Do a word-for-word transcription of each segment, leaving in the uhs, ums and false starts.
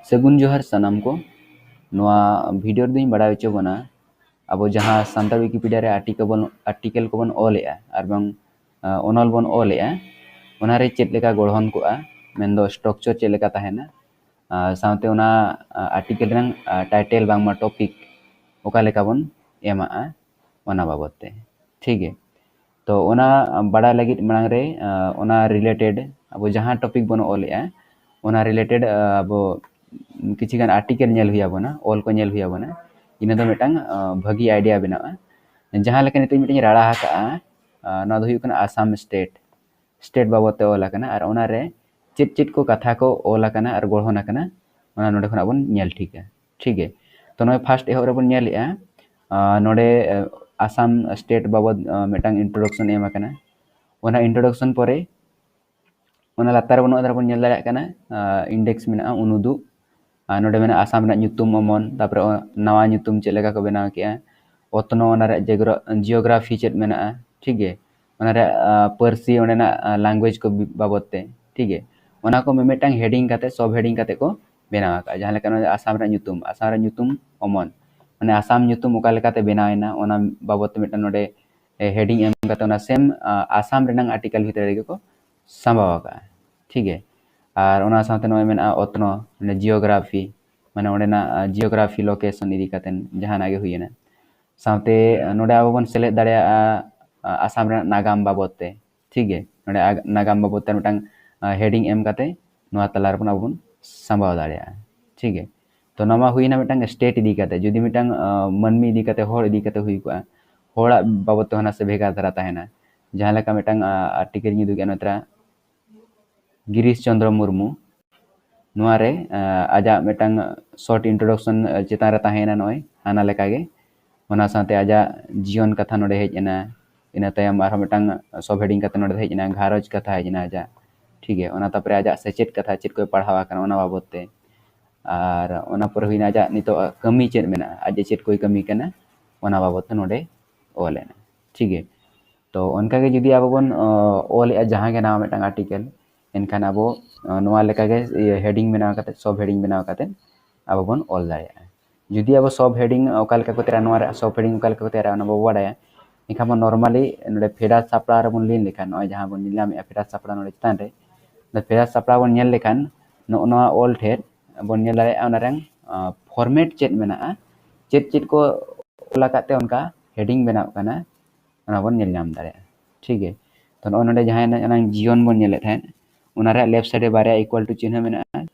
ᱥᱟᱹᱜᱩᱱ ᱡᱚᱦᱟᱨ ᱥᱟᱱᱟᱢ ᱠᱚ᱾ ᱱᱚᱣᱟ ᱵᱷᱤᱰᱤᱭᱳ ᱨᱮᱫᱚᱧ ᱵᱟᱲᱟᱭ ᱦᱚᱪᱚ ᱵᱚᱱᱟ, ᱟᱵᱚ ᱡᱟᱦᱟᱸ ᱥᱟᱱᱛᱟᱲ ᱣᱤᱠᱤᱯᱤᱰᱤᱭᱟ ᱨᱮ ᱟᱨᱴᱤᱠᱮᱞ ᱵᱚᱱ, ᱟᱨᱴᱤᱠᱮᱞ ᱠᱚᱵᱚᱱ ᱚᱞᱮᱜᱼᱟ ᱟᱨ ᱵᱟᱝ ᱚᱱᱚᱞ ᱵᱚᱱ ᱚᱞᱮᱜᱼᱟ, ᱚᱱᱟᱨᱮ ᱪᱮᱫ ᱞᱮᱠᱟ ᱜᱚᱲᱦᱚᱱ ᱠᱚᱜᱼᱟ, ᱢᱮᱱᱫᱚ ᱥᱴᱨᱟᱠᱪᱟᱨ ᱪᱮᱫ ᱞᱮᱠᱟ ᱛᱟᱦᱮᱱᱟ, ᱥᱟᱶᱛᱮ ᱚᱱᱟ ᱟᱨᱴᱤᱠᱮᱞ ᱨᱮᱱᱟᱜ ᱴᱟᱭᱴᱮᱞ ᱵᱟᱝᱢᱟ ᱴᱚᱯᱤᱠ ᱚᱠᱟ ᱞᱮᱠᱟ ᱵᱚᱱ ᱮᱢᱟᱜᱼᱟ, ᱚᱱᱟ ᱵᱟᱵᱚᱫ ᱛᱮ᱾ ᱴᱷᱤᱠ ᱜᱮ᱾ ᱛᱚ ᱚᱱᱟ ᱵᱟᱲᱟᱭ ᱞᱟᱹᱜᱤᱫ ᱢᱟᱲᱟᱝ ᱨᱮ ᱚᱱᱟ ᱨᱤᱞᱮᱴᱮᱰ ᱟᱵᱚ ᱡᱟᱦᱟᱸ ᱴᱚᱯᱤᱠ ᱵᱚᱱ ᱚᱞᱮᱜᱼᱟ, ᱚᱱᱟ ᱨᱤᱞᱮᱴᱮᱰ ᱟᱵᱚ ᱠᱤᱪᱷᱤ ᱜᱟᱱ ᱟᱨᱴᱤᱠᱮᱞ ᱧᱮᱞ ᱦᱩᱭ ᱟᱵᱚᱱᱟ, ᱚᱞ ᱠᱚ ᱧᱮᱞ ᱦᱩᱭ ᱟᱵᱚᱱᱟ᱾ ᱤᱱᱟᱹ ᱫᱚ ᱢᱤᱫᱴᱟᱝ ᱵᱷᱟᱹᱜᱤ ᱟᱭᱰᱤᱭᱟ ᱵᱮᱱᱟᱜᱼᱟ᱾ ᱡᱟᱦᱟᱸ ᱞᱮᱠᱟ ᱱᱤᱛᱚᱜ ᱢᱤᱫᱴᱟᱝ ᱨᱟᱲᱟ ᱟᱠᱟᱜᱼᱟ, ᱱᱚᱣᱟ ᱫᱚ ᱦᱩᱭᱩᱜ ᱠᱟᱱᱟ ᱟᱥᱟᱢ ᱥᱴᱮᱴ᱾ ᱥᱴᱮᱴ ᱵᱟᱵᱚᱫ ᱛᱮ ᱚᱞ ᱟᱠᱟᱱᱟ ᱟᱨ ᱚᱱᱟᱨᱮ ᱪᱮᱫ ᱪᱮᱫ ᱠᱚ ᱠᱟᱛᱷᱟ ᱠᱚ ᱚᱞ ᱟᱠᱟᱱᱟ ᱟᱨ ᱜᱚᱲᱦᱚᱱ ᱟᱠᱟᱱᱟ, ᱚᱱᱟ ᱱᱚᱰᱮ ᱠᱷᱚᱱᱟᱜ ᱵᱚᱱ ᱧᱮᱞ ᱴᱷᱤᱠᱟ᱾ ᱴᱷᱤᱠ ᱜᱮ᱾ ᱛᱚ ᱱᱚᱜᱼᱚᱭ ᱯᱷᱟᱥᱴ ᱮᱦᱚᱵ ᱨᱮᱵᱚᱱ ᱧᱮᱞᱮᱜᱼᱟ, ᱱᱚᱰᱮ ᱟᱥᱟᱢ ᱥᱴᱮᱴ ᱵᱟᱵᱚᱫ ᱢᱤᱫᱴᱟᱝ ᱤᱱᱴᱨᱳᱰᱟᱠᱥᱚᱱ ᱮᱢ ᱟᱠᱟᱱᱟ᱾ ᱚᱱᱟ ᱤᱱᱴᱨᱳᱰᱟᱠᱥᱚᱱ ᱯᱚᱨᱮ ᱚᱱᱟ ᱞᱟᱛᱟᱨ ᱨᱮ ᱵᱚᱱ ᱚᱱᱟ ᱵᱚᱱ ᱧᱮᱞ ᱫᱟᱲᱮᱭᱟᱜ ᱠᱟᱱᱟ, ᱤᱱᱰᱮᱠᱥ ᱢᱮᱱᱟᱜᱼᱟ, ᱩᱱᱩᱫᱩᱜ᱾ ᱟᱨ ᱱᱚᱰᱮ ᱢᱮᱱᱟᱜᱼᱟ ᱟᱥᱟᱢ ᱨᱮᱱᱟᱜ ᱧᱩᱛᱩᱢ ᱚᱢᱚᱱ, ᱛᱟᱨᱯᱚᱨᱮ ᱱᱟᱣᱟ ᱧᱩᱛᱩᱢ ᱪᱮᱫ ᱞᱮᱠᱟ ᱠᱚ ᱵᱮᱱᱟᱣ ᱠᱮᱜᱼᱟ, ᱚᱛᱱᱚ, ᱚᱱᱟ ᱨᱮᱭᱟᱜ ᱡᱤᱭᱳᱜᱨᱟᱯᱷᱤ ᱪᱮᱫ ᱢᱮᱱᱟᱜᱼᱟ, ᱴᱷᱤᱠ ᱜᱮ᱾ ᱚᱱᱟ ᱨᱮᱭᱟᱜ ᱯᱟᱹᱨᱥᱤ, ᱚᱸᱰᱮᱱᱟᱜ ᱞᱮᱝᱜᱩᱭᱮᱡᱽ ᱠᱚ ᱵᱟᱵᱚᱫ ᱛᱮ, ᱴᱷᱤᱠ ᱜᱮ᱾ ᱚᱱᱟ ᱠᱚ ᱢᱤᱢᱤᱫᱴᱟᱝ ᱦᱮᱰᱤᱝ ᱠᱟᱛᱮ, ᱥᱚᱵ ᱦᱮᱰᱤᱝ ᱠᱟᱛᱮ ᱠᱚ ᱵᱮᱱᱟᱣ ᱟᱠᱟᱫᱼᱟ᱾ ᱡᱟᱦᱟᱸ ᱞᱮᱠᱟ ᱱᱚᱰᱮ ᱟᱥᱟᱢ ᱨᱮᱭᱟᱜ ᱧᱩᱛᱩᱢ, ᱟᱥᱟᱢ ᱨᱮᱭᱟᱜ ᱧᱩᱛᱩᱢ ᱚᱢᱚᱱ, ᱢᱟᱱᱮ ᱟᱥᱟᱢ ᱧᱩᱛᱩᱢ ᱚᱠᱟ ᱞᱮᱠᱟᱛᱮ ᱵᱮᱱᱟᱣ ᱮᱱᱟ, ᱚᱱᱟ ᱵᱟᱵᱚᱫ ᱛᱮ ᱢᱤᱫᱴᱟᱝ ᱱᱚᱰᱮ ᱦᱮᱰᱤᱝ ᱮᱢ ᱠᱟᱛᱮ ᱚᱱᱟ ᱥᱮᱢ ᱟᱥᱟᱢ ᱨᱮᱱᱟᱜ ᱟᱨᱴᱤᱠᱮᱞ ᱵᱷᱤᱛᱨᱤ ᱨᱮᱜᱮ ᱠᱚ ᱥᱟᱢᱵᱟᱣ ᱟᱠᱟᱫᱼᱟ, ᱴᱷᱤᱠ ᱜᱮ᱾ ᱟᱨ ᱚᱱᱟ ᱥᱟᱶᱛᱮ ᱱᱚᱜᱼᱚᱭ ᱢᱮᱱᱟᱜᱼᱟ ᱚᱛᱱᱚ, ᱢᱟᱱᱮ ᱡᱤᱭᱳᱜᱨᱟᱯᱷᱤ, ᱢᱟᱱᱮ ᱚᱸᱰᱮᱱᱟᱜ ᱡᱤᱭᱳᱜᱨᱟᱯᱷᱤ ᱞᱳᱠᱮᱥᱚᱱ ᱤᱫᱤ ᱠᱟᱛᱮ ᱡᱟᱦᱟᱱᱟᱜ ᱜᱮ ᱦᱩᱭᱮᱱᱟ᱾ ᱥᱟᱶᱛᱮ ᱱᱚᱰᱮ ᱟᱵᱚ ᱵᱚᱱ ᱥᱮᱞᱮᱫ ᱫᱟᱲᱮᱭᱟᱜᱼᱟ ᱟᱥᱟᱢ ᱨᱮᱱᱟᱜ ᱱᱟᱜᱟᱢ ᱵᱟᱵᱚᱫ ᱛᱮ, ᱴᱷᱤᱠ ᱜᱮ᱾ ᱱᱚᱰᱮ ᱱᱟᱜᱟᱢ ᱵᱟᱵᱚᱫ ᱛᱮ ᱢᱤᱫᱴᱟᱝ ᱦᱮᱰᱤᱝ ᱮᱢ ᱠᱟᱛᱮ ᱱᱚᱣᱟ ᱛᱟᱞᱟ ᱨᱮᱵᱚᱱ ᱟᱵᱚ ᱵᱚᱱ ᱥᱟᱢᱵᱟᱣ ᱫᱟᱲᱮᱭᱟᱜᱼᱟ, ᱴᱷᱤᱠ ᱜᱮ᱾ ᱛᱚ ᱱᱚᱣᱟ ᱢᱟ ᱦᱩᱭᱱᱟ ᱢᱤᱫᱴᱟᱝ ᱥᱴᱮᱴ ᱤᱫᱤ ᱠᱟᱛᱮ᱾ ᱡᱩᱫᱤ ᱢᱤᱫᱴᱟᱝ ᱢᱟᱹᱱᱢᱤ ᱤᱫᱤ ᱠᱟᱛᱮ, ᱦᱚᱲ ᱤᱫᱤ ᱠᱟᱛᱮ ᱦᱩᱭ ᱠᱚᱜᱼᱟ, ᱦᱚᱲᱟᱜ ᱵᱟᱵᱚᱫ ᱛᱮᱦᱚᱸ ᱱᱟᱥᱮ ᱵᱷᱮᱜᱟᱨ ᱫᱷᱟᱨᱟ ᱛᱟᱦᱮᱱᱟ᱾ ᱡᱟᱦᱟᱸ ᱞᱮᱠᱟ ᱢᱤᱫᱴᱟᱝ ᱟᱨᱴᱤᱠᱮᱞ ᱤᱧ ᱩᱫᱩᱜᱮᱫᱼᱟ ᱱᱚᱛᱨᱟ, ᱜᱤᱨᱤᱥ ᱪᱚᱱᱫᱨᱚ ᱢᱩᱨᱢᱩ, ᱱᱚᱣᱟ ᱨᱮ ᱟᱡᱟᱜ ᱢᱤᱫᱴᱟᱝ ᱥᱚᱨᱴ ᱤᱱᱴᱨᱳᱰᱟᱠᱥᱚᱱ ᱪᱮᱛᱟᱱ ᱨᱮ ᱛᱟᱦᱮᱸᱭᱮᱱᱟ ᱱᱚᱜᱼᱚᱭ ᱦᱟᱱᱟ ᱞᱮᱠᱟᱜᱮ᱾ ᱚᱱᱟ ᱥᱟᱶᱛᱮ ᱟᱡᱟᱜ ᱡᱤᱭᱚᱱ ᱠᱟᱛᱷᱟ ᱱᱚᱰᱮ ᱦᱮᱡ ᱮᱱᱟ᱾ ᱤᱱᱟᱹ ᱛᱟᱭᱚᱢ ᱟᱨᱦᱚᱸ ᱢᱤᱫᱴᱟᱝ ᱥᱚᱵ ᱦᱮᱰᱤᱝ ᱠᱟᱛᱮ ᱱᱚᱰᱮ ᱦᱮᱡ ᱮᱱᱟ, ᱜᱷᱟᱨᱚᱸᱡᱽ ᱠᱟᱛᱷᱟ ᱦᱮᱡ ᱮᱱᱟ ᱟᱡᱟᱜ, ᱴᱷᱤᱠ ᱜᱮᱭᱟ᱾ ᱚᱱᱟ ᱛᱟᱯᱚᱨᱮ ᱟᱡᱟᱜ ᱥᱮᱪᱮᱫ ᱠᱟᱛᱷᱟ, ᱪᱮᱫ ᱠᱚᱭ ᱯᱟᱲᱦᱟᱣ ᱟᱠᱟᱱᱟ ᱚᱱᱟ ᱵᱟᱵᱚᱫ ᱛᱮ, ᱟᱨ ᱚᱱᱟ ᱯᱚᱨᱮ ᱦᱩᱭᱱᱟ ᱟᱡᱟᱜ ᱱᱤᱛᱚᱜ ᱠᱟᱹᱢᱤ ᱪᱮᱫ ᱢᱮᱱᱟᱜᱼᱟ, ᱟᱡ ᱪᱮᱫ ᱠᱚᱭ ᱠᱟᱹᱢᱤ ᱠᱟᱱᱟ ᱚᱱᱟ ᱵᱟᱵᱚᱫ ᱛᱮ ᱱᱚᱰᱮ ᱚᱞ ᱮᱱᱟ, ᱴᱷᱤᱠ ᱜᱮᱭᱟ᱾ ᱛᱚ ᱚᱱᱠᱟᱜᱮ ᱡᱩᱫᱤ ᱟᱵᱚ ᱵᱚᱱ ᱚᱞᱮᱜᱼᱟ ᱡᱟᱦᱟᱸ ᱜᱮ ᱱᱟᱣᱟ ᱢᱤᱫᱴᱟᱝ ᱟᱨᱴᱤᱠᱮᱞ, ᱮᱱᱠᱷᱟᱱ ᱟᱵᱚ ᱱᱚᱣᱟ ᱞᱮᱠᱟᱜᱮ ᱤᱭᱟᱹ heading ᱵᱮᱱᱟᱣ ᱠᱟᱛᱮ, sub heading ᱵᱮᱱᱟᱣ ᱠᱟᱛᱮ ᱟᱵᱚ ᱵᱚᱱ ᱚᱞ ᱫᱟᱲᱮᱭᱟᱜᱼᱟ᱾ ᱡᱩᱫᱤ ᱟᱵᱚ sub heading ᱚᱠᱟ ᱞᱮᱠᱟ ᱠᱚ ᱛᱮᱭᱟᱨᱟ, ᱱᱚᱣᱟ ᱨᱮᱭᱟᱜ sub heading ᱚᱠᱟ ᱞᱮᱠᱟ ᱠᱚ ᱛᱮᱭᱟᱨᱟ, ᱚᱱᱟ ᱵᱟᱵᱚ ᱵᱟᱲᱟᱭᱟ, ᱮᱱᱠᱷᱟᱱ ᱵᱚᱱ normally ᱱᱚᱰᱮ ᱯᱷᱮᱰᱟᱛ ᱥᱟᱯᱲᱟᱣ ᱨᱮᱵᱚᱱ ᱞᱤᱱ ᱞᱮᱠᱷᱟᱱ, ᱱᱚᱜᱼᱚᱭ ᱡᱟᱦᱟᱸ ᱵᱚᱱ ᱧᱮᱞ ᱧᱟᱢᱮᱫᱼᱟ ᱯᱷᱮᱰᱟᱛ ᱥᱟᱯᱲᱟᱣ ᱱᱚᱰᱮ ᱪᱮᱛᱟᱱ ᱨᱮ, ᱱᱚᱰᱮ ᱯᱷᱮᱰᱟᱛ ᱥᱟᱯᱲᱟᱣ ᱵᱚᱱ ᱧᱮᱞ ᱞᱮᱠᱷᱟᱱ ᱱᱚᱜᱼᱚ ᱱᱚᱣᱟ ᱚᱞ ᱴᱷᱮᱱ ᱵᱚᱱ ᱧᱮᱞ ᱫᱟᱲᱮᱭᱟᱜᱼᱟ ᱚᱱᱟ ᱨᱮᱱᱟᱝ format ᱪᱮᱫ ᱢᱮᱱᱟᱜᱼᱟ, ᱪᱮᱫ ᱪᱮᱫ ᱠᱚ ᱚᱞ ᱟᱠᱟᱫ ᱛᱮ ᱚᱱᱠᱟ heading ᱵᱮᱱᱟᱜ ᱠᱟᱱᱟ, ᱚᱱᱟ ᱵᱚᱱ ᱧᱮᱞ ᱧᱟᱢ ᱫᱟᱲᱮᱭᱟᱜᱼᱟ᱾ ᱴᱷᱤᱠ ᱜᱮ, ᱛᱚ ᱱᱚᱜᱼᱚᱭ ᱱᱚᱰᱮ ᱡᱟᱦᱟᱸᱭ ᱱᱟᱜ ᱚᱱᱟ ᱡᱤᱭᱚᱱ ᱵᱚᱱ ᱧᱮᱞᱮᱫ ᱛᱟᱦᱮᱸᱫ, ᱚᱱᱟ ᱨᱮᱭᱟᱜ left side ᱨᱮ ᱵᱟᱨᱭᱟ equal to ᱪᱤᱱᱦᱟᱹ ᱢᱮᱱᱟᱜᱼᱟ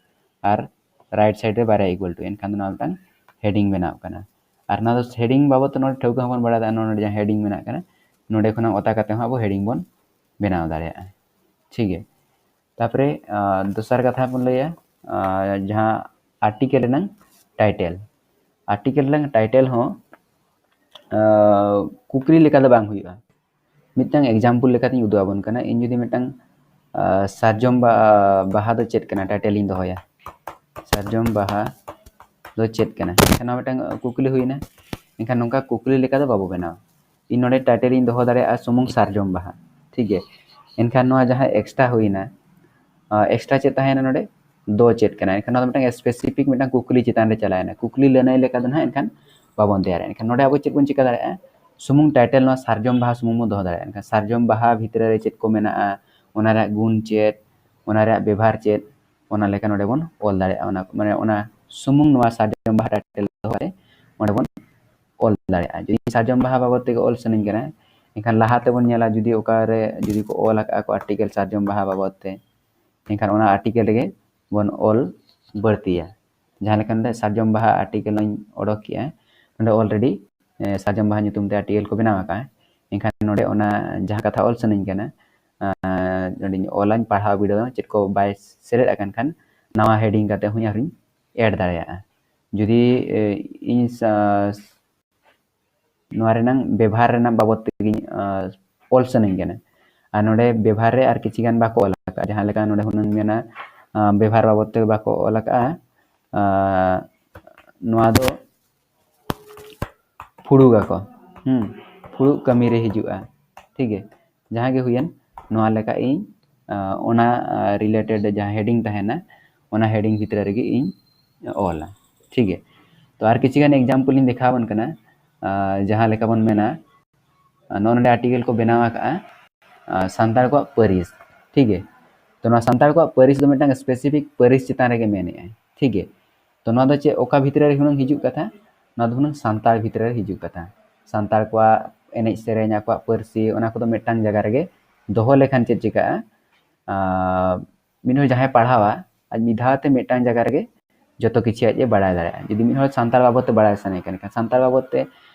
ᱟᱨ right side ᱨᱮ ᱵᱟᱨᱭᱟ equal to, ᱮᱱᱠᱷᱟᱱ ᱫᱚ ᱱᱚᱣᱟ ᱢᱤᱫᱴᱟᱝ heading ᱵᱮᱱᱟᱣ ᱠᱟᱱᱟ᱾ ᱟᱨ ᱱᱚᱣᱟ ᱫᱚ heading ᱵᱟᱵᱚᱫ ᱛᱮ ᱱᱚᱰᱮ ᱴᱷᱟᱹᱣᱠᱟᱹ ᱦᱚᱸᱵᱚᱱ ᱵᱟᱲᱟᱭ ᱫᱟ, ᱱᱚᱰᱮ ᱡᱟᱦᱟᱸ heading ᱢᱮᱱᱟᱜ ᱠᱟᱱᱟ, ᱱᱚᱰᱮ ᱠᱷᱚᱱᱟᱜ ᱚᱛᱟ ᱠᱟᱛᱮ ᱦᱚᱸ ᱟᱵᱚ heading ᱵᱚᱱ ᱵᱮᱱᱟᱣ ᱫᱟᱲᱮᱭᱟᱜᱼᱟ᱾ ᱴᱷᱤᱠ ᱜᱮ, ᱛᱟᱨᱯᱚᱨᱮ ᱟᱸ, ᱫᱚᱥᱟᱨ ᱠᱟᱛᱷᱟ ᱵᱚᱱ ᱞᱟᱹᱭᱟ, ᱟᱸ, ᱡᱟᱦᱟᱸ article ᱨᱮᱱᱟᱝ title, article ᱨᱮᱱᱟᱝ title ᱦᱚᱸ ᱟᱸ, ᱠᱩᱠᱞᱤ ᱞᱮᱠᱟ ᱫᱚ ᱵᱟᱝ ᱦᱩᱭᱩᱜᱼᱟ᱾ ᱢᱤᱫᱴᱟᱝ example ᱞᱮᱠᱟᱛᱤᱧ ᱩᱫᱩᱜ ᱟᱵᱚᱱ ᱠᱟᱱᱟ᱾ ᱤᱧ ᱡᱩᱫᱤ ᱢᱤᱫᱴᱟᱝ ᱟᱸ, ᱥᱟᱨᱡᱚᱢ ᱵᱟ-, ᱵᱟᱦᱟ ᱫᱚ ᱪᱮᱫ ᱠᱟᱱᱟ title ᱤᱧ ᱫᱚᱦᱚᱭᱟ, ᱥᱟᱨᱡᱚᱢ ᱵᱟᱦᱟ ᱫᱚ ᱪᱮᱫ ᱠᱟᱱᱟ, ᱮᱱᱠᱷᱟᱱ ᱱᱚᱣᱟ ᱢᱤᱫᱴᱟᱝ ᱠᱩᱠᱞᱤ ᱦᱩᱭᱱᱟ᱾ ᱮᱱᱠᱷᱟᱱ ᱱᱚᱝᱠᱟ ᱠᱩᱠᱞᱤ ᱞᱮᱠᱟ ᱫᱚ ᱵᱟᱵᱚ ᱵᱮᱱᱟᱣᱟ᱾ ᱤᱧ ᱱᱚᱰᱮ title ᱤᱧ ᱫᱚᱦᱚ ᱫᱟᱲᱮᱭᱟᱜᱼᱟ ᱥᱩᱢᱩᱝ ᱥᱟᱨᱡᱚᱢ ᱵᱟᱦᱟ, ᱴᱷᱤᱠ ᱜᱮᱭᱟ᱾ ᱮᱱᱠᱷᱟᱱ ᱱᱚᱣᱟ ᱡᱟᱦᱟᱸ extra ᱦᱩᱭᱱᱟ, ᱟᱸ, extra ᱪᱮᱫ ᱛᱟᱦᱮᱸᱭᱮᱱᱟ ᱱᱚᱰᱮ? ᱫᱚ ᱪᱮᱫ ᱠᱟᱱᱟ? ᱮᱱᱠᱷᱟᱱ ᱱᱚᱣᱟ ᱫᱚ ᱢᱤᱫᱴᱟᱝ specific ᱢᱤᱫᱴᱟᱝ ᱠᱩᱠᱞᱤ ᱪᱮᱛᱟᱱ ᱨᱮ ᱪᱟᱞᱟᱣᱮᱱᱟ᱾ ᱠᱩᱠᱞᱤ ᱞᱟᱹᱱᱟᱹᱭ ᱞᱮᱠᱟ ᱫᱚ ᱱᱟᱦᱟᱜ ᱮᱱᱠᱷᱟᱱ ᱵᱟᱵᱚᱱ ᱛᱮᱭᱟᱨᱟ᱾ ᱮᱱᱠᱷᱟᱱ ᱱᱚᱰᱮ ᱟᱵᱚ ᱪᱮᱫ ᱵᱚᱱ ᱪᱤᱠᱟᱹ ᱫᱟᱲᱮᱭᱟᱜᱼᱟ? ᱥᱩᱢᱩᱝ title ᱱᱚᱣᱟ ᱥᱟᱨᱡᱚᱢ ᱵᱟᱦᱟ ᱥᱩᱢᱩᱝ ᱵᱚᱱ ᱫᱚᱦᱚ ᱫᱟᱲᱮᱭᱟᱜᱼᱟ᱾ ᱮᱱᱠᱷᱟᱱ ᱥᱟᱨᱡᱚᱢ ᱵᱟᱦᱟ ᱵᱷᱤᱛᱨᱤ ᱨᱮ ᱪᱮᱫ ᱠᱚ ᱢᱮᱱᱟᱜᱼᱟ, ᱚᱱᱟ ᱨᱮᱭᱟᱜ ᱜᱩᱱ ᱪᱮᱫ, ᱚᱱᱟ ᱨᱮᱭᱟᱜ ᱵᱮᱵᱷᱟᱨ ᱪᱮᱫ, ᱚᱱᱟ ᱞᱮᱠᱟ ᱱᱚᱰᱮ ᱵᱚᱱ ᱚᱞ ᱫᱟᱲᱮᱭᱟᱜᱼᱟ᱾ ᱚᱱᱟ, ᱢᱟᱱᱮ ᱚᱱᱟ ᱥᱩᱢᱩᱝ ᱱᱚᱣᱟ ᱥᱟᱨᱡᱚᱢ ᱵᱟᱦᱟ title ᱫᱚᱦᱚ ᱠᱟᱛᱮ ᱚᱸᱰᱮ ᱵᱚᱱ ᱚᱞ ᱫᱟᱲᱮᱭᱟᱜᱼᱟ᱾ ᱡᱩᱫᱤ ᱥᱟᱨᱡᱚᱢ ᱵᱟᱦᱟ ᱵᱟᱵᱚᱫ ᱛᱮᱜᱮ ᱚᱞ ᱥᱟᱱᱟᱧ ᱠᱟᱱᱟ, ᱮᱱᱠᱷᱟᱱ ᱞᱟᱦᱟ ᱛᱮᱵᱚᱱ ᱧᱮᱞᱟ ᱡᱩᱫᱤ ᱚᱠᱟᱨᱮ ᱡᱩᱫᱤ ᱠᱚ ᱚᱞ ᱟᱠᱟᱫᱼᱟ ᱠᱚ article ᱥᱟᱨᱡᱚᱢ ᱵᱟᱦᱟ ᱵᱟᱵᱚᱫ ᱛᱮ, ᱮᱱᱠᱷᱟᱱ ᱚᱱᱟ article ᱨᱮᱜᱮ ᱵᱚᱱ ᱚᱞ ᱵᱟᱹᱲᱛᱤᱭᱟ᱾ ᱡᱟᱦᱟᱸ ᱞᱮᱠᱟ ᱱᱚᱰᱮ ᱥᱟᱨᱡᱚᱢ ᱵᱟᱦᱟ article ᱤᱧ ᱚᱰᱚᱠ ᱠᱮᱜᱼᱟ, ᱱᱚᱰᱮ already, ᱮ, ᱥᱟᱨᱡᱚᱢ ᱵᱟᱦᱟ ᱧᱩᱛᱩᱢ ᱛᱮ article ᱠᱚ ᱵᱮᱱᱟᱣ ᱟᱠᱟᱫᱼᱟ᱾ ᱮᱱᱠᱷᱟᱱ ᱱᱚᱰᱮ ᱚᱱᱟ ᱡᱟᱦᱟᱸ ᱠᱟᱛᱷᱟ ᱚᱞ ᱥᱟᱱᱟᱧ ᱠᱟᱱᱟ, ᱟᱨ ᱱᱚᱰᱮᱧ ᱚᱞᱟᱧ, ᱯᱟᱲᱦᱟᱣ ᱵᱤᱰᱟᱹᱣ ᱪᱮᱫ ᱠᱚ ᱵᱟᱭ ᱥᱮᱞᱮᱫ ᱟᱠᱟᱱ ᱠᱷᱟᱱ ᱱᱟᱣᱟ heading ᱠᱟᱛᱮ ᱦᱚᱸᱧ ᱟᱨᱦᱚᱸᱧ add ᱫᱟᱲᱮᱭᱟᱜᱼᱟ᱾ ᱡᱩᱫᱤ, ᱮ, ᱤᱧ ᱥᱟ-, ᱱᱚᱣᱟ ᱨᱮᱱᱟᱝ ᱵᱮᱵᱷᱟᱨ ᱨᱮᱱᱟᱜ ᱵᱟᱵᱚᱫ ᱛᱮᱜᱮᱧ, ᱟ, ᱚᱞ ᱥᱟᱱᱟᱧ ᱠᱟᱱᱟ᱾ ᱟᱨ ᱱᱚᱰᱮ ᱵᱮᱵᱷᱟᱨ ᱨᱮ ᱟᱨ ᱠᱤᱪᱷᱤ ᱜᱟᱱ ᱵᱟᱠᱚ ᱚᱞ ᱟᱠᱟᱫᱼᱟ, ᱡᱟᱦᱟᱸ ᱞᱮᱠᱟ ᱱᱚᱰᱮ ᱦᱩᱱᱟᱹᱝ ᱢᱮᱱᱟ, ᱟ, ᱵᱮᱵᱷᱟᱨ ᱵᱟᱵᱚᱫ ᱛᱮ ᱵᱟᱠᱚ ᱚᱞ ᱟᱠᱟᱫᱼᱟ, ᱟ, ᱱᱚᱣᱟ ᱫᱚ ᱯᱷᱩᱲᱩᱜ ᱟᱠᱚ, ᱦᱩᱸ, ᱯᱷᱩᱲᱩᱜ ᱠᱟᱹᱢᱤ ᱨᱮ ᱦᱤᱡᱩᱜᱼᱟ, ᱴᱷᱤᱠ ᱜᱮ᱾ ᱡᱟᱦᱟᱸ ᱜᱮ ᱦᱩᱭᱮᱱ, ᱱᱚᱣᱟ ᱞᱮᱠᱟ ᱤᱧ, ᱚᱱᱟ ᱨᱤᱞᱮᱴᱮᱰ ᱡᱟᱦᱟᱸ ᱦᱮᱰᱤᱝ ᱛᱟᱦᱮᱱᱟ, ᱚᱱᱟ ᱦᱮᱰᱤᱝ ᱵᱷᱤᱛᱨᱤ ᱨᱮᱜᱮ ᱤᱧ ᱚᱞᱟ᱾ ᱴᱷᱤᱠ ᱜᱮᱭᱟ, ᱛᱚ ᱟᱨ ᱠᱤᱪᱷᱩ ᱜᱟᱱ ᱮᱠᱡᱟᱢᱯᱚᱞ ᱤᱧ ᱫᱮᱠᱷᱟᱣ ᱟᱵᱚᱱ ᱠᱟᱱᱟ᱾ ᱡᱟᱦᱟᱸ ᱞᱮᱠᱟ ᱵᱚᱱ ᱢᱮᱱᱟ, ᱱᱚᱜᱼᱚ ᱱᱚᱰᱮ ᱟᱨᱴᱤᱠᱮᱞ ᱠᱚ ᱵᱮᱱᱟᱣ ᱟᱠᱟᱫᱼᱟ ᱥᱟᱱᱛᱟᱲ ᱠᱚᱣᱟᱜ ᱯᱟᱹᱨᱤᱥ᱾ ᱴᱷᱤᱠ ᱜᱮᱭᱟ, ᱛᱚ ᱱᱚᱣᱟ ᱥᱟᱱᱛᱟᱲ ᱠᱚᱣᱟᱜ ᱯᱟᱹᱨᱤᱥ ᱫᱚ ᱢᱤᱫᱴᱟᱝ ᱥᱯᱮᱥᱤᱯᱷᱤᱠ ᱯᱟᱹᱨᱤᱥ ᱪᱮᱛᱟᱱ ᱨᱮᱜᱮ ᱢᱮᱱᱮᱫᱼᱟᱭ᱾ ᱴᱷᱤᱠ ᱜᱮᱭᱟ, ᱛᱚ ᱱᱚᱣᱟ ᱫᱚ ᱪᱮᱫ, ᱚᱠᱟ ᱵᱷᱤᱛᱨᱤ ᱨᱮ ᱦᱩᱱᱟᱹᱝ ᱦᱤᱡᱩᱜ ᱠᱟᱛᱷᱟ? ᱱᱚᱣᱟ ᱫᱚ ᱦᱩᱱᱟᱹᱝ ᱥᱟᱱᱛᱟᱲ ᱵᱷᱤᱛᱨᱤ ᱨᱮ ᱦᱤᱡᱩᱜ ᱠᱟᱛᱷᱟ᱾ ᱥᱟᱱᱛᱟᱲ ᱠᱚᱣᱟᱜ ᱮᱱᱮᱡ ᱥᱮᱨᱮᱧ, ᱟᱠᱚᱣᱟᱜ ᱯᱟᱹᱨᱥᱤ, ᱚᱱᱟ ᱠᱚᱫᱚ ᱢᱤᱫᱴᱟᱝ ᱡᱟᱭᱜᱟ ᱨᱮᱜᱮ ᱫᱚᱦᱚ ᱞᱮᱠᱷᱟᱱ ᱪᱮᱫ ᱪᱤᱠᱟᱹᱜᱼᱟ? ᱢᱤᱫ ᱦᱚᱲ ᱡᱟᱦᱟᱸᱭ ᱯᱟᱲᱦᱟᱣᱟ, ᱟᱡ ᱢᱤᱫ ᱫᱷᱟᱣ ᱛᱮ ᱢᱤᱫᱴᱟᱝ ᱡᱟᱭᱜᱟ ᱨᱮᱜᱮ ᱡᱚᱛᱚ ᱠᱤᱪᱷᱩ ᱟᱡ ᱮ ᱵᱟᱲᱟᱭ ᱫᱟᱲᱮᱭᱟᱜᱼᱟ᱾ ᱡᱩᱫᱤ ᱢᱤᱫ ᱦᱚᱲ ᱥᱟᱱᱛᱟᱲ ᱵᱟᱵᱚᱫ ᱛᱮ ᱵᱟᱲᱟᱭ ᱥᱟᱱᱟᱭᱮ ᱠᱟᱱ ᱠᱷᱟᱱ, ᱥᱟᱱᱛᱟᱲ ᱵᱟᱵᱚᱫ ᱛᱮ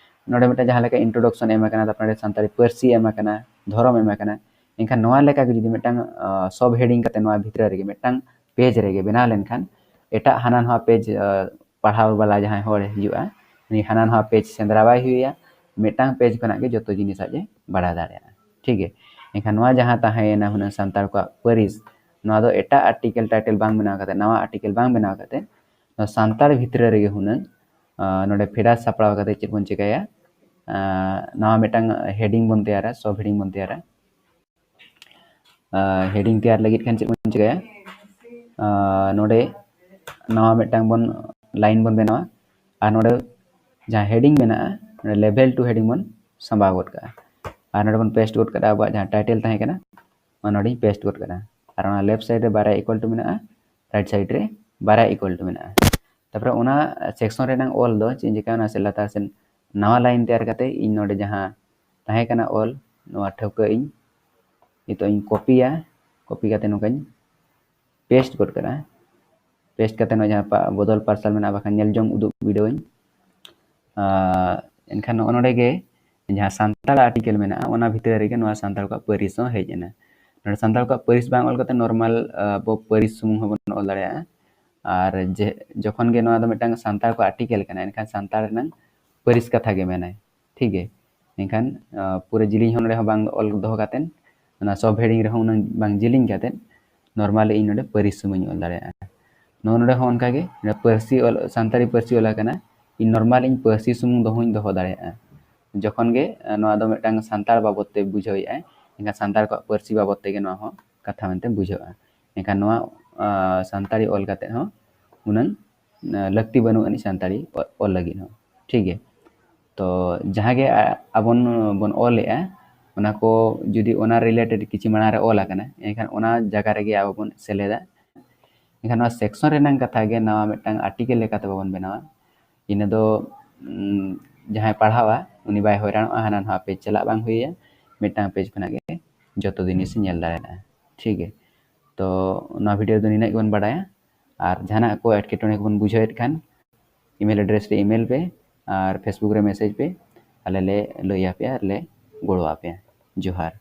ᱱᱚᱰᱮ ᱢᱤᱫᱴᱟᱝ ᱡᱟᱦᱟᱸ ᱞᱮᱠᱟ ᱤᱱᱴᱨᱳᱰᱟᱠᱥᱚᱱ ᱮᱢ ᱟᱠᱟᱱᱟ, ᱛᱟᱨᱯᱚᱨᱮ ᱥᱟᱱᱛᱟᱲᱤ ᱯᱟᱹᱨᱥᱤ ᱮᱢ ᱟᱠᱟᱱᱟ, ᱫᱷᱚᱨᱚᱢ ᱮᱢ ᱟᱠᱟᱱᱟ, ᱮᱱᱠᱷᱟᱱ ᱱᱚᱣᱟ ᱞᱮᱠᱟ ᱜᱮ ᱡᱩᱫᱤ ᱢᱤᱫᱴᱟᱝ ᱥᱚᱵ ᱦᱮᱰᱤᱝ ᱠᱟᱛᱮ ᱱᱚᱣᱟ ᱵᱷᱤᱛᱨᱤ ᱨᱮᱜᱮ ᱢᱤᱫᱴᱟᱝ ᱯᱮᱡᱽ ᱨᱮᱜᱮ ᱵᱮᱱᱟᱣ ᱞᱮᱱᱠᱷᱟᱱ, ᱮᱴᱟᱜ ᱦᱟᱱᱟ ᱱᱚᱣᱟ ᱯᱮᱡᱽ ᱯᱟᱲᱦᱟᱣ ᱵᱟᱞᱟ ᱡᱟᱦᱟᱸᱭ ᱦᱚᱲ ᱦᱤᱡᱩᱜᱼᱟ, ᱩᱱᱤ ᱦᱟᱱᱟ ᱱᱚᱣᱟ ᱯᱮᱡᱽ ᱥᱮᱸᱫᱽᱨᱟ ᱵᱟᱭ ᱦᱩᱭᱩᱜᱼᱟ, ᱢᱤᱫᱴᱟᱝ ᱯᱮᱡᱽ ᱠᱷᱚᱱᱟᱜ ᱜᱮ ᱡᱚᱛᱚ ᱡᱤᱱᱤᱥ ᱟᱡ ᱮ ᱵᱟᱲᱟᱭ ᱫᱟᱲᱮᱭᱟᱜᱼᱟ᱾ ᱴᱷᱤᱠ ᱜᱮᱭᱟ, ᱮᱱᱠᱷᱟᱱ ᱱᱚᱣᱟ ᱡᱟᱦᱟᱸ ᱛᱟᱦᱮᱸᱭᱮᱱᱟ ᱦᱩᱱᱟᱹᱝ ᱥᱟᱱᱛᱟᱲ ᱠᱚᱣᱟᱜ ᱯᱟᱹᱨᱤᱥ, ᱱᱚᱣᱟ ᱫᱚ ᱮᱴᱟᱜ ᱟᱨᱴᱤᱠᱮᱞ ᱴᱟᱭᱴᱮᱞ ᱵᱟᱝ ᱵᱮᱱᱟᱣ ᱠᱟᱛᱮ, ᱱᱟᱣᱟ ᱟᱨᱴᱤᱠᱮᱞ ᱵᱟᱝ ᱵᱮᱱᱟᱣ ᱠᱟᱛᱮ, ᱱᱚᱣᱟ ᱥᱟᱱᱛᱟᱲ ᱵᱷᱤᱛᱨᱤ ᱨᱮᱜᱮ ᱦᱩᱱᱟᱹᱝ ᱱᱚᱰᱮ ᱯᱷᱮᱰᱟᱛ ᱥᱟᱯᱲᱟᱣ ᱠᱟᱛᱮ ᱪᱮᱫ ᱵᱚᱱ ᱪᱤᱠᱟᱹᱭᱟ? ᱱᱟᱣᱟ ᱢᱤᱫᱴᱟᱝ ᱦᱮᱰᱤᱝ ᱵᱚᱱ ᱛᱮᱭᱟᱨᱟ, ᱥᱚᱵ ᱦᱮᱰᱤᱝ ᱵᱚᱱ ᱛᱮᱭᱟᱨᱟ᱾ ᱦᱮᱰᱤᱝ ᱛᱮᱭᱟᱨ ᱞᱟᱹᱜᱤᱫ ᱠᱷᱟᱱ ᱪᱮᱫ ᱵᱚᱱ ᱪᱤᱠᱟᱹᱭᱟ? ᱱᱚᱰᱮ ᱱᱟᱣᱟ ᱢᱤᱫᱴᱟᱝ ᱵᱚᱱ ᱞᱟᱭᱤᱱ ᱵᱚᱱ ᱵᱮᱱᱟᱣᱟ, ᱟᱨ ᱱᱚᱰᱮ ᱡᱟᱦᱟᱸ ᱦᱮᱰᱤᱝ ᱢᱮᱱᱟᱜᱼᱟ, ᱱᱚᱰᱮ ᱞᱮᱵᱷᱮᱞ ᱴᱩ ᱦᱮᱰᱤᱝ ᱵᱚᱱ ᱥᱟᱢᱵᱟᱣ ᱜᱚᱫ ᱠᱟᱜᱼᱟ᱾ ᱟᱨ ᱱᱚᱰᱮ ᱵᱚᱱ ᱯᱮᱥᱴ ᱜᱚᱫ ᱠᱟᱜᱼᱟ ᱟᱵᱚᱣᱟᱜ ᱡᱟᱦᱟᱸ ᱴᱟᱭᱴᱮᱞ ᱛᱟᱦᱮᱸ ᱠᱟᱱᱟ, ᱚᱱᱟ ᱱᱚᱰᱮᱧ ᱯᱮᱥᱴ ᱜᱚᱫ ᱠᱟᱜᱼᱟ᱾ ᱟᱨ ᱚᱱᱟ ᱞᱮᱯᱷᱴ ᱥᱟᱭᱤᱰ ᱨᱮ ᱵᱟᱨᱭᱟ ᱤᱠᱩᱣᱟᱞ ᱴᱩ ᱢᱮᱱᱟᱜᱼᱟ, ᱨᱟᱭᱤᱴ ᱥᱟᱭᱤᱰ ᱨᱮ ᱵᱟᱨᱭᱟ ᱤᱠᱩᱣᱟᱞ ᱴᱩ ᱢᱮᱱᱟᱜᱼᱟ᱾ ᱛᱟᱨᱯᱚᱨᱮ ᱚᱱᱟ ᱥᱮᱠᱥᱚᱱ ᱨᱮᱱᱟᱜ ᱚᱞ ᱫᱚ ᱪᱮᱫ ᱤᱧ ᱪᱤᱠᱟᱹᱭᱟ, ᱚᱱᱟ ᱥᱮ ᱞᱟᱛᱟᱨ ᱥᱮᱫ ᱱᱟᱣᱟ ᱞᱟᱭᱤᱱ ᱛᱮᱭᱟᱨ ᱠᱟᱛᱮ ᱤᱧ ᱱᱚᱰᱮ ᱡᱟᱦᱟᱸ ᱛᱟᱦᱮᱸ ᱠᱟᱱᱟ ᱚᱞ, ᱱᱚᱣᱟ ᱴᱷᱟᱹᱣᱠᱟᱹ ᱤᱧ ᱱᱤᱛᱚᱜ ᱤᱧ ᱠᱚᱯᱤᱭᱟ᱾ ᱠᱚᱯᱤ ᱠᱟᱛᱮ ᱱᱚᱝᱠᱟᱧ ᱯᱮᱥᱴ ᱜᱚᱫ ᱠᱟᱜᱼᱟ᱾ ᱯᱮᱥᱴ ᱠᱟᱛᱮ ᱱᱚᱣᱟ ᱡᱟᱦᱟᱸ ᱯᱟ-, ᱵᱚᱫᱚᱞ ᱯᱟᱨᱥᱟᱞ ᱢᱮᱱᱟᱜᱼᱟ, ᱵᱟᱠᱷᱟᱱ ᱧᱮᱞ ᱡᱚᱝ ᱩᱫᱩᱜ ᱵᱤᱰᱟᱹᱣᱟᱹᱧ᱾ ᱟᱨ ᱮᱱᱠᱷᱟᱱ ᱱᱚᱜᱼᱚ ᱱᱚᱰᱮ ᱜᱮ ᱡᱟᱦᱟᱸ ᱥᱟᱱᱛᱟᱲ ᱟᱨᱴᱤᱠᱮᱞ ᱢᱮᱱᱟᱜᱼᱟ, ᱚᱱᱟ ᱵᱷᱤᱛᱨᱤ ᱨᱮᱜᱮ ᱱᱚᱣᱟ ᱥᱟᱱᱛᱟᱲ ᱠᱚᱣᱟᱜ ᱯᱟᱹᱨᱤᱥ ᱦᱚᱸ ᱦᱮᱡ ᱮᱱᱟ᱾ ᱱᱚᱰᱮ ᱥᱟᱱᱛᱟᱲ ᱠᱚᱣᱟᱜ ᱯᱟᱹᱨᱤᱥ ᱵᱟᱝ ᱚᱞ ᱠᱟᱛᱮ ᱱᱚᱨᱢᱟᱞ ᱟᱵᱚ ᱯᱟᱹᱨᱤᱥ ᱥᱩᱢᱩᱝ ᱦᱚᱸᱵᱚᱱ ᱚᱞ ᱫᱟᱲᱮᱭᱟᱜᱼᱟ᱾ ᱟᱨ ᱡᱮ, ᱡᱚᱠᱷᱚᱱ ᱜᱮ ᱱᱚᱣᱟ ᱫᱚ ᱢᱤᱫᱴᱟᱝ ᱥᱟᱱᱛᱟᱲ ᱠᱚᱣᱟᱜ ᱟᱨᱴᱤᱠᱮᱞ ᱠᱟᱱᱟ, ᱮᱱᱠᱷᱟᱱ ᱥᱟᱱᱛᱟᱲ ᱨᱮᱱᱟᱝ ᱯᱟᱹᱨᱤᱥ ᱠᱟᱛᱷᱟ ᱜᱮ ᱢᱮᱱᱟᱭ᱾ ᱴᱷᱤᱠ ᱜᱮ, ᱮᱱᱠᱷᱟᱱ ᱯᱩᱨᱟᱹ ᱡᱤᱞᱤᱧ ᱦᱚᱸ ᱱᱚᱰᱮ ᱦᱚᱸ ᱵᱟᱝ ᱚᱞ ᱫᱚᱦᱚ ᱠᱟᱛᱮᱫ, ᱚᱱᱟ ᱥᱚᱵ ᱦᱮᱰᱤᱝ ᱨᱮᱦᱚᱸ ᱩᱱᱟᱹᱝ ᱵᱟᱝ ᱡᱤᱞᱤᱧ ᱠᱟᱛᱮᱫ, ᱱᱚᱨᱢᱟᱞᱤ ᱤᱧ ᱱᱚᱰᱮ ᱯᱟᱹᱨᱤᱥ ᱥᱩᱢᱩᱝ ᱤᱧ ᱚᱞ ᱫᱟᱲᱮᱭᱟᱜᱼᱟ᱾ ᱱᱚᱜᱼᱚ ᱱᱚᱰᱮ ᱦᱚᱸ ᱚᱱᱠᱟᱜᱮ, ᱱᱚᱰᱮ ᱯᱟᱹᱨᱥᱤ ᱚᱞ, ᱥᱟᱱᱛᱟᱲᱤ ᱯᱟᱹᱨᱥᱤ ᱚᱞ ᱟᱠᱟᱱᱟ, ᱤᱧ ᱱᱚᱨᱢᱟᱞ ᱤᱧ ᱯᱟᱹᱨᱥᱤ ᱥᱩᱢᱩᱝ ᱫᱚᱦᱚᱧ ᱫᱚᱦᱚ ᱫᱟᱲᱮᱭᱟᱜᱼᱟ᱾ ᱡᱚᱠᱷᱚᱱ ᱜᱮ ᱱᱚᱣᱟ ᱫᱚ ᱢᱤᱫᱴᱟᱝ ᱥᱟᱱᱛᱟᱲ ᱵᱟᱵᱚᱫ ᱛᱮ ᱵᱩᱡᱷᱟᱹᱣᱮᱫᱼᱟᱭ, ᱮᱱᱠᱷᱟᱱ ᱥᱟᱱᱛᱟᱲ ᱠᱚᱣᱟᱜ ᱯᱟᱹᱨᱥᱤ ᱵᱟᱵᱚᱫ ᱛᱮᱜᱮ ᱱᱚᱣᱟ ᱦᱚᱸ ᱠᱟᱛᱷᱟ ᱢᱮᱱᱛᱮ ᱵᱩᱡᱷᱟᱹᱜᱼᱟ᱾ ᱮᱱᱠᱷᱟᱱ ᱱᱚᱣᱟ ᱥᱟᱱᱛᱟᱲᱤ ᱚᱞ ᱠᱟᱛᱮ ᱦᱚᱸ ᱩᱱᱟᱹᱝ ᱞᱟᱹᱠᱛᱤ ᱵᱟᱹᱱᱩᱜ ᱟᱹᱱᱤᱡ ᱥᱟᱱᱛᱟᱲᱤ ᱚᱞ ᱞᱟᱹᱜᱤᱫ ᱦᱚᱸ᱾ ᱴᱷᱤᱠ ᱜᱮ᱾ ᱛᱚ ᱡᱟᱦᱟᱸ ᱜᱮ ᱟᱵᱚ ᱵᱚᱱ ᱚᱞᱮᱜᱼᱟ, ᱚᱱᱟ ᱠᱚ ᱡᱩᱫᱤ ᱚᱱᱟ ᱨᱤᱞᱮᱴᱮᱰ ᱠᱤᱪᱷᱩ ᱢᱟᱲᱟᱝ ᱨᱮ ᱚᱞ ᱟᱠᱟᱱᱟ, ᱮᱱᱠᱷᱟᱱ ᱚᱱᱟ ᱡᱟᱭᱜᱟ ᱨᱮᱜᱮ ᱟᱵᱚ ᱵᱚᱱ ᱥᱮᱞᱮᱫᱟ᱾ ᱮᱱᱠᱷᱟᱱ ᱱᱚᱣᱟ ᱥᱮᱠᱥᱚᱱ ᱨᱮᱱᱟᱜ ᱠᱟᱛᱷᱟ ᱜᱮ ᱱᱟᱣᱟ ᱢᱤᱫᱴᱟᱝ ᱟᱨᱴᱤᱠᱮᱞ ᱞᱮᱠᱟᱛᱮ ᱵᱟᱵᱚᱱ ᱵᱮᱱᱟᱣᱟ᱾ ᱤᱱᱟᱹ ᱫᱚ ᱡᱟᱦᱟᱸᱭ ᱯᱟᱲᱦᱟᱣᱟ ᱩᱱᱤ ᱵᱟᱭ ᱦᱚᱭᱨᱟᱱᱚᱜᱼᱟ, ᱦᱟᱱᱟ ᱱᱚᱣᱟ ᱯᱮᱡᱽ ᱪᱟᱞᱟᱜ ᱵᱟᱝ ᱦᱩᱭᱩᱜᱼᱟ, ᱢᱤᱫᱴᱟᱝ ᱯᱮᱡᱽ ᱠᱷᱚᱱᱟᱜ ᱜᱮ ᱡᱚᱛᱚ ᱡᱤᱱᱤᱥ ᱧᱮᱞ ᱫᱟᱲᱮᱭᱟᱜᱼᱟ᱾ ᱴᱷᱤᱠ ᱜᱮ᱾ ᱛᱚ ᱱᱚᱣᱟ ᱵᱷᱤᱰᱤᱭᱳ ᱫᱚ ᱱᱤᱱᱟᱹᱜ ᱜᱮᱵᱚᱱ ᱵᱟᱲᱟᱭᱟ᱾ ᱟᱨ ᱡᱟᱦᱟᱱᱟᱜ ᱠᱚ ᱮᱴᱠᱮᱴᱚᱬᱮ ᱠᱚᱵᱚᱱ ᱵᱩᱡᱷᱟᱹᱣᱮᱫ ᱠᱷᱟᱱ ᱤᱢᱮᱞ ᱟᱰᱨᱮᱥ ᱨᱮ ᱤᱢᱮᱞ ᱯᱮ ᱟᱨ ᱯᱷᱮᱥᱵᱩᱠ ᱨᱮ ᱢᱮᱥᱮᱡᱽ ᱯᱮ, ᱟᱞᱮ ᱞᱮ ᱞᱟᱹᱭ ᱟᱯᱮᱭᱟ ᱟᱨ ᱞᱮ ᱜᱚᱲᱚ ᱟᱯᱮᱭᱟ᱾ ᱡᱚᱦᱟᱨ᱾